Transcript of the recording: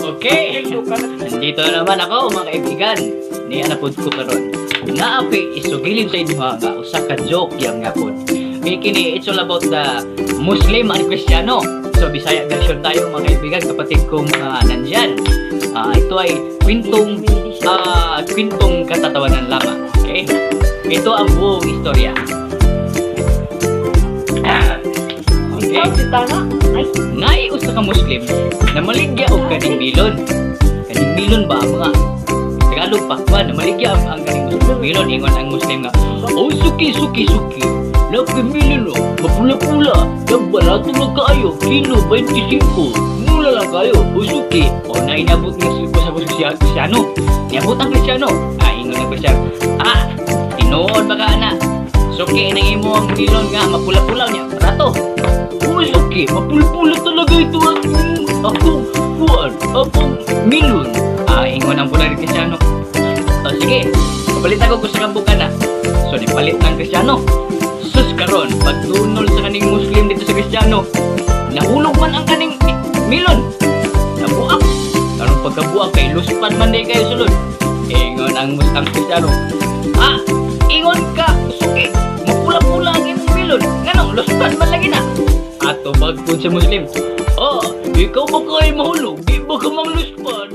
Okay. Nandito na naman ako, mga kaibigan. Niya na pud ko karon. Naapi isugilin sa inyo nga usa ka joke yang nga pod. Kay kini, it's all about the Muslim and Kristiyano. So Bisaya version tayo, mga kaibigan, kapatid kong mga nandyan. Ito ay kwentong katatawanan lamang. Okay? Ito ang buong istorya. Okay. Ay, Naay usa ka Muslim na maligya og kaning milon. Kaning milon ba, mga Tagalog pakwan, na maligya ang kaning Muslim milon. Ingon ang Muslim nga, "Oh, suki, suki, suki. Laki milon oh, mapula-pula. Nagbarato lang kaayo, kilo 25. Mura lang kayo, oh suki." O na inabot nga sa Kristiyano. Niabot ang Kristiyano. Ah, ingon ang Kristiyano, "Ah, tinuod ba ka ana? Suki nang imo ang milon nga mapula-pula niya. Barato." "Uy, suki, mapula-pula talaga ito ang akong kuan, akong milon." Ah, ingon ang pula ni Kristiyano, "O sige, papalit ako kung sa kambukan na." So, nipalit ng Kristiyano. Sus karon, pagtunol sa kaning Muslim dito sa Kristiyano, nahulog man ang kaning milon. Nabuak. Karon pagkabuak kay luspan man di kayo sulod. Ingon ang Kristiyano, "Ah, ingon ka, suki, mapula-pula ang imong milon. Nganong luspan man lagi na?" Ato bagpod sa Muslim, "Oh, ikaw ba kay mahulog? Di ba ka mangluspan?"